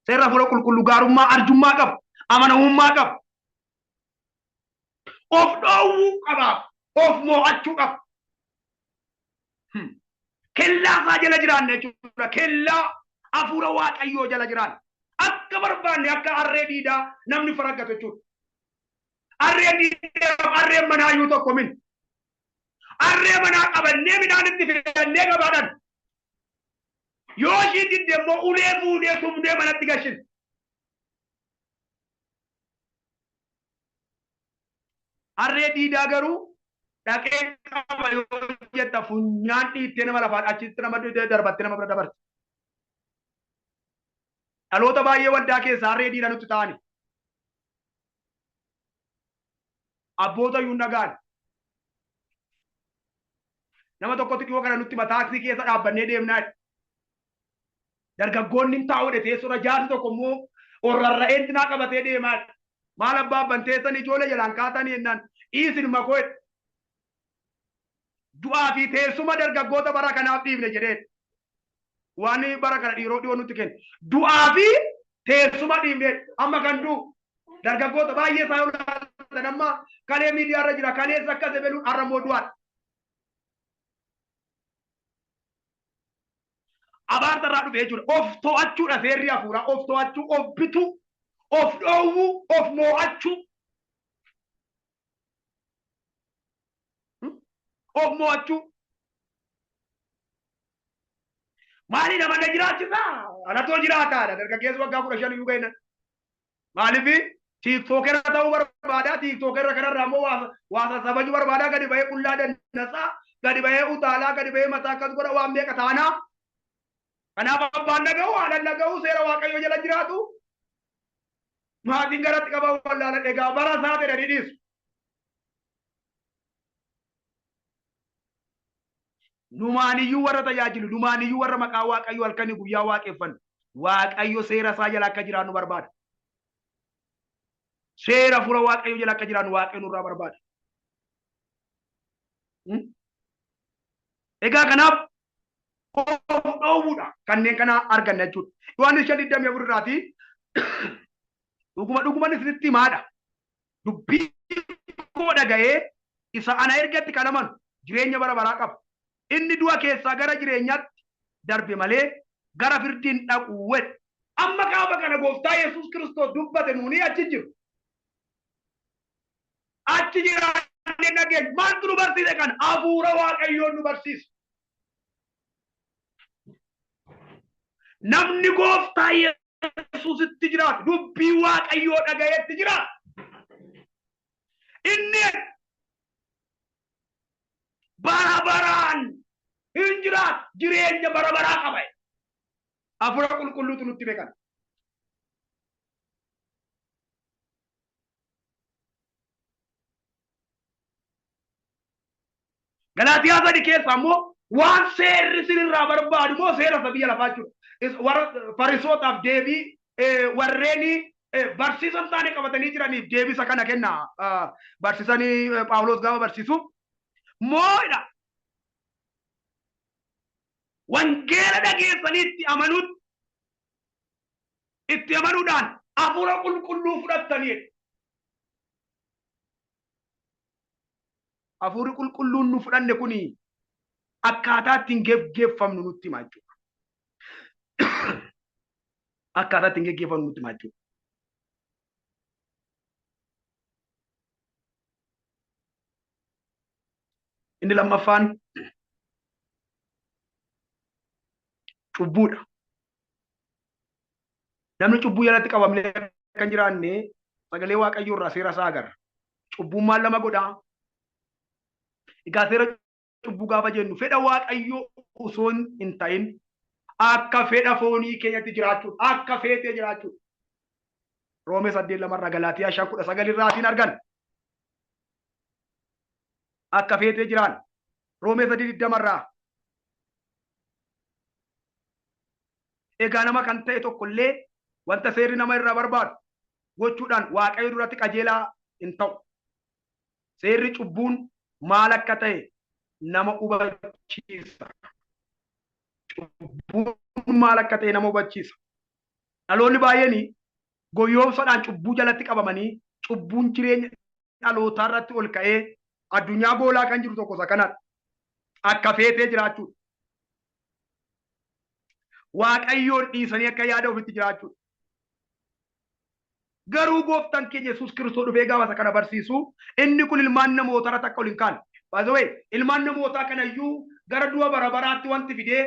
Seerri hafuura qulqulluu gaarummaa, arjummaa qaba. Amanamummaa qaba. Of dhoowwuu qaba. Of moo'achuu qaba. Kellaa isaa jala jiraanna jechuudha. Kellaa hafuura Waaqayyoo jala jiraanna. Akka barbaanne akka harree diidaa namni faraggatu jechuudha. Harreen diidaa harreen manaa iyyuu tokko min. Harree manaa qabannee midhaan itti fe'annee gabaadhaan. Yoo ishiin didde immoo ulee fuunee tumnee manatti gashina. Harree diidaa garuu dhaqee qaba yoo jetta funyaan dhiittee nama lafaan achitti nama darbattee nama bira dabarti. Dhaloota baay'ee waldaa keessaa harree diidaa nutti ta'ani. Abboota iyyuu hin dhaga'an. Nama tokkotti dhiyoo kana nutti taaksii keessa dhaabbannee deemnaa jedhe. Dargaggoonni hin taa'u jedhe teessoorra jaarsi tokko immoo ol rarra'ee intinaa qabatee deemaa jedhe. Maal abbaa abban teessan ijoollee jalaan kaatanii jennaan dhiisin makoo jedhe. Du'aa fi teessuma dargaggoota bara kanaaf dhiifne jedhee waan bara kana dhiiroo dhiyoo nutti kenne. Du'aa fi teessuma dhiifne amma kan du'u dargaggoota baay'ee isaa yoo ilaaltan amma kalee miidiyaa irra jira kaleessa akkas ebeluun har'a immoo du'aadha. Abaarsa irraa dhufe jechuudha. Of to'achuudha seerri hafuuraa. Of to'achuu, of bituu, of dhoowwuu, of moo'achuu. Of mo'achuu. Maali nama na jiraachisa? Anatoo jiraataadha. Dargaggeessi waggaa 15 iyyuu ga'inna. Maaliif tiiktookera ta'uu barbaada. Tiiktookera kanarraa immoo waa sassabachuu barbaada. Gadi bahee qullaa dannasaa, gadi bahee utaalaa, gadi bahee mataa akkas godha waan meeqa taanaa. Kanaaf abbaan dhaga'u, haadhaan dhaga'u, seera Waaqayyoo jala jiraatu. Maatiin garatti qaban wallaalan egaa bara isaa jedhanii dhiisu. Numaaniyyuu warra tajaajilu, numaaniyyuu warra maqaa Waaqayyoo halkanii guyyaa waaqeffannu. Waaqayyo seera isaa jala akka jiraannu barbaada. Seera fura Waaqayyo jala akka jiraannu Waaqayyo nurraa barbaada. Egaa kanaaf of dhoowwuudha kanneen kana arganna jechuudha. Yohaannis 5:24 irraatii dhuguma dhuguman isinitti himaadha. Dubbii koo dhaga'ee isa ana ergetti kan amanu jireenya bara baraa qaba. Inni du'a keessaa gara jireenyaatti darbe malee gara firdii hin dhaqu jedhe. Amma gaafa kana gooftaa Yesuus Kiristoos dubbate nuuni achi jiru. Achi jiraannee dhageenya. Maaltu nu barsiise kana? Hafuura Waaqayyoon nu barsiise. Namni gooftaa Yesuusitti jiraatu dubbii Waaqayyoo dhaga'eetti jiraata. Inni bara baraan hin jiraatu jireenya bara baraa qaba. Hafuura qulqulluutu nutti beekan. Galaatiyaa 3 keessa ammoo waan seerri sinirraa barbaadu immoo seera isa biyya lafaa jechuudha. Warra Farisootaaf deebii warreen barsiisa hin taane qabatanii jiraniif deebisa kana kenna. Barsiisanii Phaawulos gaafa barsiisu moo'idha. Wangeela dhageessanii itti amanuutti itti amanuudhaan hafuura qulqulluu fudhattaniidha. Hafuurri qulqulluun nu fudhanne kun akkaataa ittiin geggeeffamnu nutti hima jechuudha. Akkaataa ittiin geggeeffamnu nutti hima jechuudha. Inni lammaffaan cubbuudha. Namni cubbuu jalatti qabamnee akka hin jiraanne sagalee Waaqayyoo irraa seera isaa agarra. Cubbuun maal nama godhaa? Egaa seera cubbuu gaafa jennu fedha Waaqayyoo osoo hin ta'in akka fedha foonii keenyatti jiraachuudha. Akka feetee jiraachuudha. Roomee 8:2 irraa Galaatiyaa 5:19 irraatiin argan. Akka feetee jiraan. Roomee 3:20 irraa. Egaa nama kan ta'e tokko illee wanta seerri nama irraa barbaadu gochuudhaan Waaqayyo duratti qajeelaa hin ta'u. Seerri cubbuun maal akka ta'e nama hubachiisa. Cubbuun maal akka ta'e nama hubachiisa. Dhaloonni baay'een goyyoomsadhaan cubbuu jalatti qabamanii cubbuun jireenya dhalootaa irratti ol ka'ee addunyaa goolaa kan jiru tokko isa kanadha. Akka feetee jiraachuudha. Waaqayyoon dhiisanii akka yaada ofitti jiraachuudha. Garuu gooftaan keenya Yesuus Kiristoos dhufee gaafa isa kana barsiisu inni kun ilmaan namootaa irratti akka ol hin kaane. By the way, ilmaan namootaa kanayyuu gara du'a bara baraatti wanti fidee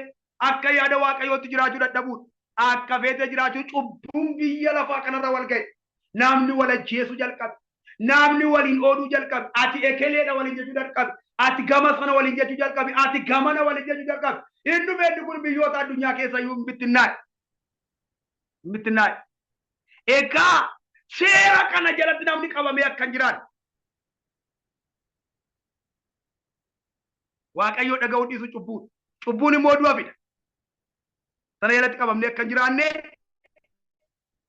akka yaada Waaqayyootti jiraachuu dadhabuudha. Akka feetee jiraachuu cubbuun biyya lafaa kanarra wal ga'e. Namni wal ajjeesuu jalqabe. Namni waliin ooduu jalqabe. Ati ekeleedha waliin jechuu jalqabe. Ati gama sana waliin jechuu jalqabe. Ati gamana waliin jechuu jalqabe. Inni dhufee inni kun biyyoota addunyaa keessa iyyuu hin bittinnaa'e. Hin bittinnaa'e. Egaa seera kana jalatti namni qabamee akka hin jiraanne. Waaqayyoo dhaga'uu dhiisu cubbuudha. Cubbuun immoo du'a fida. Sana jalatti qabamnee akka hin jiraanne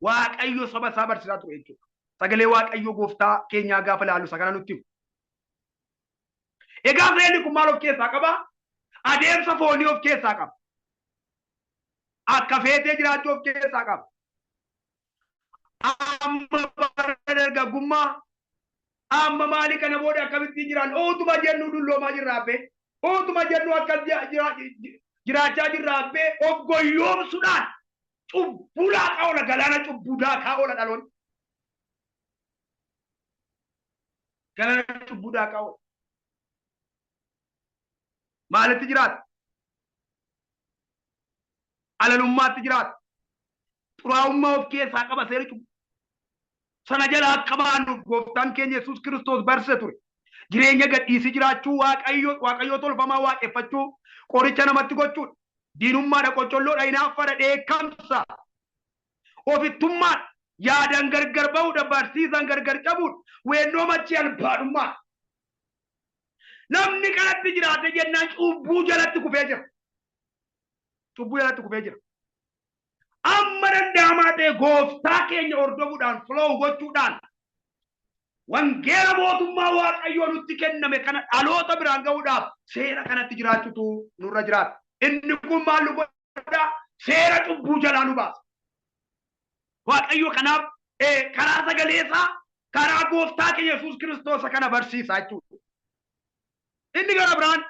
Waaqayyo saba isaa barsiisaa ture jechuudha. Sagalee Waaqayyo gooftaa keenyaa gaafa ilaallu isa kana nutti himu. Egaa seerri kun maal of keessaa qaba? Adeemsa foonii of keessaa qaba. Akka feetee jiraachuu of keessaa qaba. Amma bara dargaggummaa amma maalii kana booda akkamittiin jiraan utuma jennu dulloomaa jirra abbee. Utuma jennu akkas jiraachaa jirra abbee of goyyoomsuudhaan cubbuu laaqaa oola galaana cubbuu daakaa oola dhaloonni. Galaana cubbuu daakaa oola. Maalitti jiraata? Alalummaatti jiraata. Xuraa'ummaa of keessaa qaba seerri cubbuu. Sana jalaa akka baanuuf gooftaan keenya Yesuus Kiristoos barse ture. Jireenya gadhiisii jiraachuu Waaqayyo Waaqayyoo tolfamaa waaqeffachuu qoricha namatti gochuudha. Diinummaadha, qoccolloodha, hinaaffaadha, dheekkamsa, ofittummaadha, yaadaan gargar ba'uudha, barsiisaan gargar cabuudha, weennoo machii albaadhummaadha. Namni kanatti jiraate jennaan cubbuu jalatti kufee jira. Cubbuu jalatti kufee jira. Amma danda'amaa ta'e gooftaa keenya hordofuudhaan flow gochuudhaan wangeela mootummaa Waaqayyoo nutti kenname kana dhaloota biraan ga'uudhaaf seera kanatti jiraachuutu nurra jiraata. Inni kun maal nu godha? Seera cubbuu jalaa nu baasa. Waaqayyo kanaaf karaa sagalee isaa karaa gooftaa keenya Yesuus Kiristoos kana barsiisa jechuudha. Inni gara biraan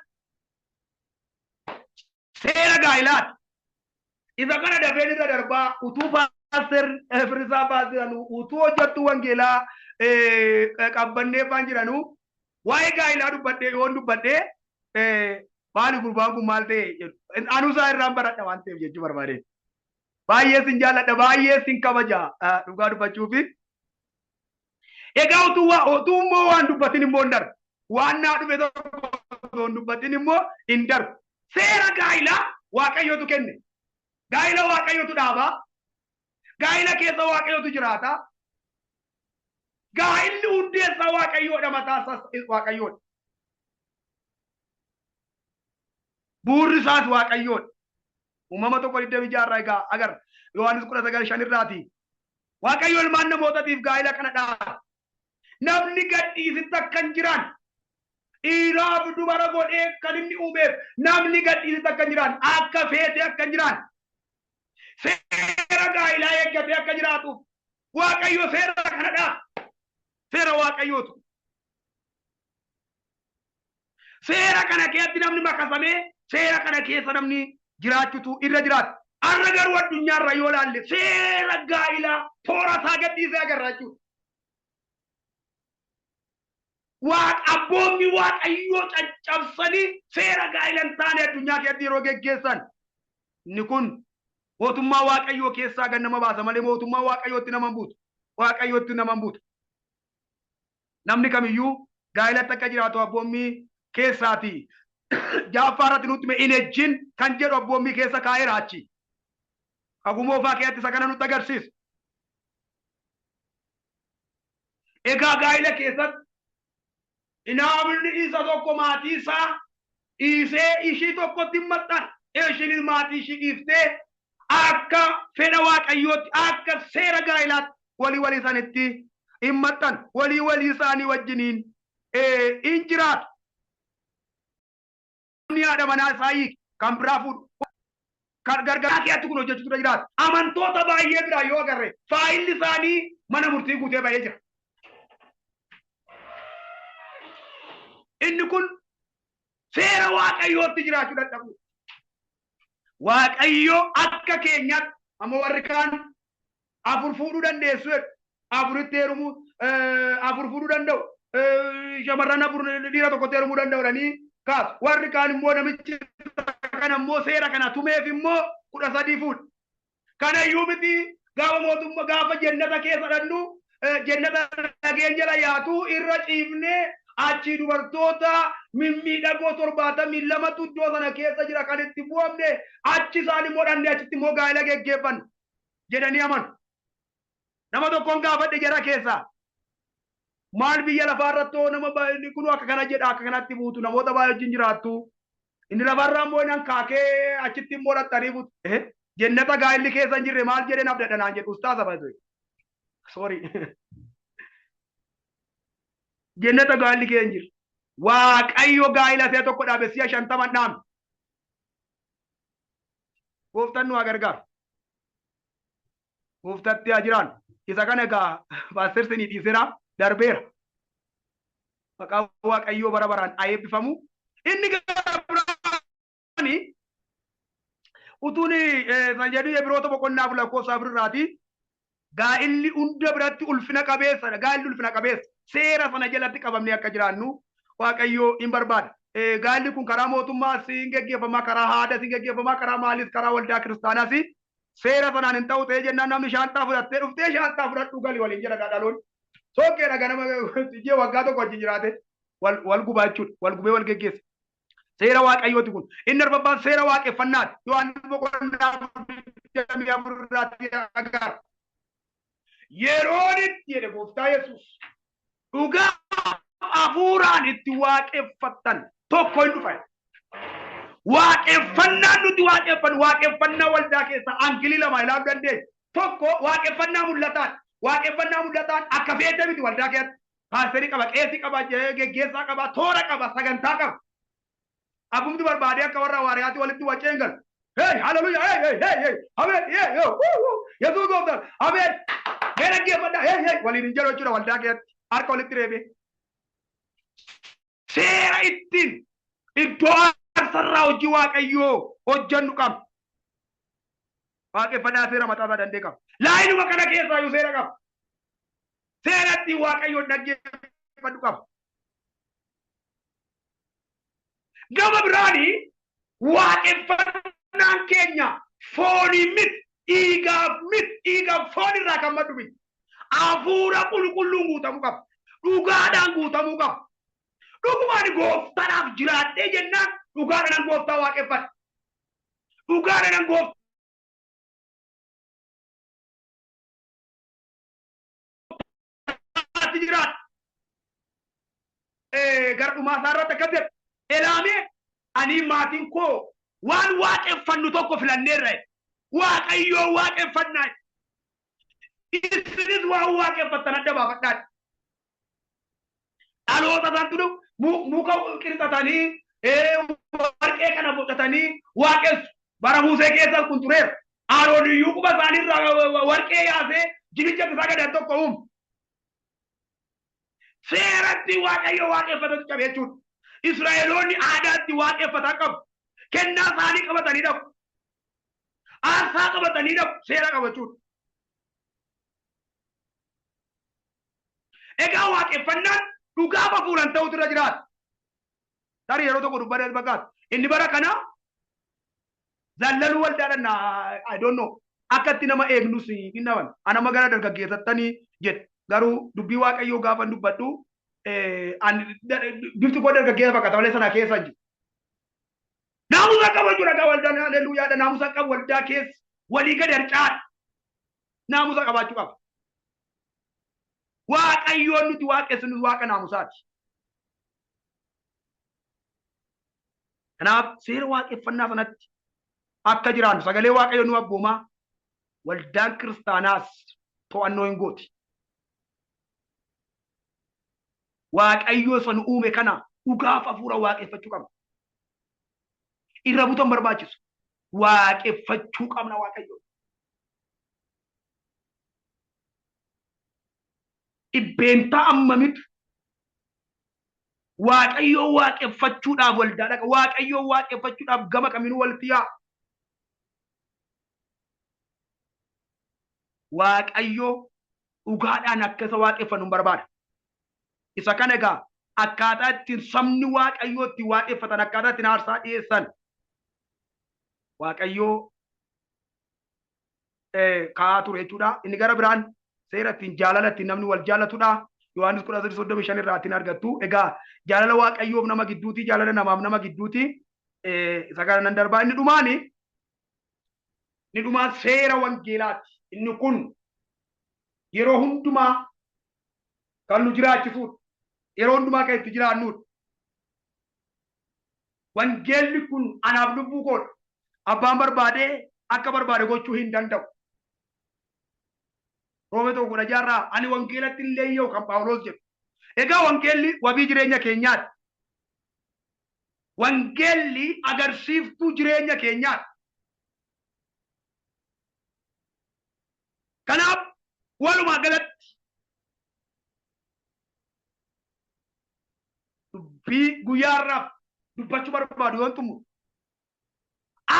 seera gaa'ilaati. Isa kana dafeen irra darbaa utuu paaster Firrisaa baasiranuu utuu hojjettuu wangeelaa qabbannee faan jiranuu waa'ee gaa'ilaa dubbadhee yoon dubbadhee maali gurbaan kun maal ta'e jedhu. Anuu isaa irraan baradha waan ta'eef jechuu barbaade. Baay'ee sin jaalladha baay'ee sin kabaja dhugaa dubbachuufi. Egaa utuu waa utuu immoo waan dubbatin immoo hin darbu. Waan naa dhufe tokko osoo hin dubbatin immoo hin darbu. Seera gaa'ilaa Waaqayyotu kenne. Gaa'ila Waaqayyotu dhaaba. Gaa'ila keessa Waaqayyotu jiraata. Gaa'illi hundeessaa Waaqayyoodha mataa isaas Waaqayyoodha. Buurri isaas Waaqayyoodha. Uumama 1:26 irraa egaa agarra. Yohaannis 19:5 irraati. Waaqayyo ilmaan namootatiif gaa'ila kana dhaabe. Namni gadhiisitti akka hin jiraan dhiiraaf dubara godhee kan inni uumeef namni gadhiisitti akka hin jiraan akka feetee akka hin jiraan seera gaa'ilaa eeggatee akka jiraatuuf Waaqayyo seera kana dhaabe. Seera Waaqayyootu. Seera kana keessatti namni makasamee seera kana keessa namni jiraachutu irra jiraata. Har'a garuu addunyaarra yoo ilaalle seera gaa'ilaa toora isaa gadhiisee agarra jechuudha. Waaqa abboommi Waaqayyoo caccabsanii seera gaa'ila hin taane addunyaa keessatti yeroo geggeessan inni kun mootummaa Waaqayyoo keessaa gad nama baasa malee mootummaa Waaqayyootti nama hin buutu. Waaqayyootti nama hin buutu. Namni kamiyyuu gaa'ilatti akka jiraatu abboommii keessaati. Ja'affaa irratti nutti hime hin ejjin kan jedhu abboommii keessa kaa'eera achi. Kakuu moofaa keessatti isa kana nutti agarsiisa. Egaa gaa'ila keessatti namni isa tokko maatii isaa dhiisee ishii tokkotti hin maxxan. Ishiinis maatii ishii dhiiftee akka fedha Waaqayyootti akka seera gaa'ilaatti walii walii isaaniitti Hin maxxanu. Walii walii isaanii wajjiniin hin jiraatu. Namni haadha manaa isaa hiike kan biraa fuudhu. Kan gargaaraa keetti kun hojjechuutu irra jiraata. Amantoota baay'ee biraa yoo agarre faayilli isaanii mana murtii guutee ba'ee jira. Inni kun seera Waaqayyootti jiraachuu dadhabuu. Waaqayyo akka keenyaatti amma warri kaan afur fuudhuu dandeessu jedhu. Afuritti heerumuu afur fuudhuu danda'u. Shamarran afur dhiira tokkotti heerumuu danda'u jedhanii kaasu. Warri kaan immoo namichi kana immoo seera kana tumeef immoo 13 fuudha. Kana iyyuu miti, gaafa mootummaa, gaafa jennata keessa dhannu, jennata lageen jala yaatu irra ciifnee, achii dubartoota mimmiidhagoo 72tu iddoo sana keessa jira kan itti bu'amne, achi isaan immoo dhannee achitti immoo gaa'ela geggeeffanna jedhanii amanu. Nama tokkoon gaafadhe jara keessaa. Maal biyya lafaa irratti hoo nama inni kun akka kana jedha, akka kanatti buutu, namoota baay'ee wajjin jiraattu. Inni lafarraa immoo inni hankaakee achitti immoo dhaxxanii buutu. Jennata gaa'elli keessa hin jirre maal jedheen abdadha naan jedhu ustaasa baay'ee. Sorry. Jennata gaa'elli keessa hin jirre. Waaqayyo gaa'ela si'a tokko dhaabe, si'a 50 hin dhaabne. Gooftaan nu haa gargaaru. Gooftatti haa jiraannu. Isa kana egaa paaster sinii dhiiseera, darbeera. Maqaan Waaqayyoo bara baraan haa eebbifamu. Inni gara biraani utuun san jedhu Ibiroota boqonnaa 4 lakkoofsa 4 irraati. Gaa'illi hunda biratti ulfina qabeessadha. Gaa'illi ulfina qabeessa. Seera sana jalatti qabamnee akka jiraannu Waaqayyoo hin barbaada. Gaa'illi kun karaa mootummaas hin geggeeffama, karaa haadaas hin geggeeffama, karaa maaliis, karaa waldaa kiristaanaas seera sanaan hin ta'u ta'ee jennaan, namni shaanxaa fudhattee dhuftee shaanxaa fudhadhu gali waliin jedha dhaloonni. Soqqeedha ganama ijee waggaa tokko wajjin jiraate wal wal gubaa jechuudha. Wal gubee wal geggeessa. Seera Waaqayyooti kun. Inni arfaffaan seera waaqeffannaati. Yohaannis boqonnaa 24 irraatti agarra. Yeroon itti jedhe Gooftaa Yesuus dhugaa hafuuraan itti waaqeffattan tokko hin dhufa. Waaqeffannaan nuti waaqeffannu waaqeffannaa waldaa keessaa angilii lama ilaaluu dandeenya. Tokko waaqeffannaa mul'ataadha. Waaqeffannaa mul'ataan akka feete miti waldaa keessatti. Paasterii qaba, qeesii qaba, geggeessaa qaba, toora qaba, sagantaa qaba. Abbumti barbaadee akka warra hawaariyaatti walitti wacee hin galu. Hey, hallelujah, hey, hey, hey, hey, ameen, hey, yo, wuu, wuu, Yesuus gooftaan, ameen. Mee dhaggeeffadhaa, hey, hey, waliin hin jedhu jechuudha waldaa keessatti. Harka walitti reebee. Seera ittiin iddoo aarsarraa hojii Waaqayyoo hojjennu qabna. Waaqeffannaa seera mataa isaa danda'e qaba. Laayinuma kana keessaa iyyuu seera qaba. Seera ittiin Waaqayyoon dhaggeeffannu qaba. Gama biraani waaqeffannaan keenya fooniin miti, dhiigaaf miti, dhiigaaf foon irraa kan maddu miti. Hafuura qulqulluun guutamuu qaba. Dhugaadhaan guutamuu qaba. Dhugumaan gooftaadhaaf jiraadhee jennaan dhugaadhaan gooftaa waaqeffadha. Dhugaadhaan gooftaatti jiraadha. Gara dhumaa isaa irratti akkas jedha. Elaamee ani maatiin koo waan waaqeffannu tokko filanneerra. Waaqayyoo waaqeffannaa. Isinis waan waaqeffattan adda baafadhaa. Dhaloota isaantu muka qirxatanii, warqee kana bocatanii waaqessu. Bara Musee keessa kun tureera. Aroon iyyuu quba isaaniirraa warqee yaasee jibicha itti sagadan tokko uume. Seeratti Waaqayyo waaqeffatatu cabe jechuudha. Israa'eloonni aadaatti waaqeffatan qabu. Kennaa isaanii qabatanii dhaqu. Aarsaa qabatanii dhaqu. Seera qaba jechuudha. Egaa waaqeffannaan dhugaaf hafuuraan ta'utu irra jiraata. Tarii yeroo tokko dubbadee fakkaata. Inni bara kana zallaluu waldaadhaan, I don't know, akka itti nama eegnus hin dhaban. Ana magara dargaggeessattanii jedhe. Garuu dubbii Waaqayyoo gaafa dubbadhu bifti koo dargaggeessa fakkaata malee sana keessa hin jiru. Naamusa qaba jechuudha egaa waldaan, haleluuyaadha, naamusa qabu waldaa keessa walii gadi harcaadha. Naamusa qabaachuu qaba. Waaqayyoon nuti waaqessinu waaqa naamusaati. Kanaaf seera waaqeffannaa sanatti akka jiraannu sagalee Waaqayyoo nu abboomaa, waldaan kiristaanaas to'annoo hin gooti. Waaqayyoo isa nu uume kana dhugaaf hafuura waaqeffachuu qabna. Irra butan barbaachisu. Waaqeffachuu qabna Waaqayyoo. Dhibbeentaa ammamitu Waaqayyoo waaqeffachuudhaaf waldaa dhaqa. Waaqayyoo waaqeffachuudhaaf gama kaminuu walitti yaa'a. Waaqayyoo dhugaadhaan akka isa waaqeffannu hin barbaada. Isa kana egaa akkaataa ittiin sabni Waaqayyoo ittiin waaqeffatan, akkaataa ittiin aarsaa dhiyeessan Waaqayyoo kaa'aa ture jechuudha. Inni gara biraan seera ittiin jaalala ittiin namni wal jaalatudha. Yohaannis 13:35 irraa ittiin argattu. Egaa jaalala Waaqayyoof nama gidduuti, jaalala namaaf nama gidduuti. Isa kana nan darbaa. Inni dhumaani inni dhumaan seera wangeelaati. Inni kun yeroo hundumaa kan nu jiraachisuudha. Yeroo hundumaa kan itti jiraannudha. Wangeelli kun anaaf lubbuu koodha. Abbaan barbaade akka barbaade gochuu hin danda'u. Roomee 1:16 irraa ani wangeelatti illee yoo kan Phaawulos jedhu. Egaa wangeelli wabii jireenya keenyaati. Wangeelli agarsiiftuu jireenya keenyaati. Kanaaf walumaa galatti dubbii guyyaa har'aaf dubbachuu barbaadu yoon xumuru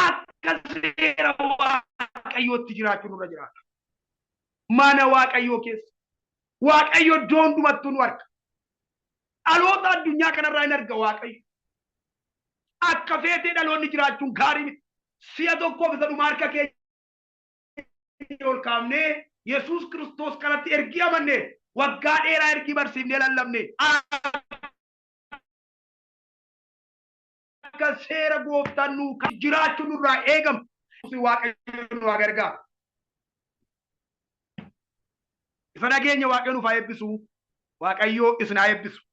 akka seera Waaqayyootti jiraachuu nurra jiraata. Mana Waaqayyoo keessa Waaqayyo iddoo hundumattuu nu arga. Dhaloota addunyaa kanarraa hin arga Waaqayyo. Akka feetee dhaloonni jiraachuun gaarii miti. Si'a tokkoof isa dhuma harka keenya ol kaafnee Yesuus Kiristoos kanatti ergii amanne waggaa dheeraa ergii barsiifnee lallabne akka seera gooftaan nuu jiraachuu nurraa eegamu Waaqayyo nu haa gargaaru. Isa dhageenya Waaqayyo nuuf haa eebbisu. Waaqayyo isin haa eebbisu.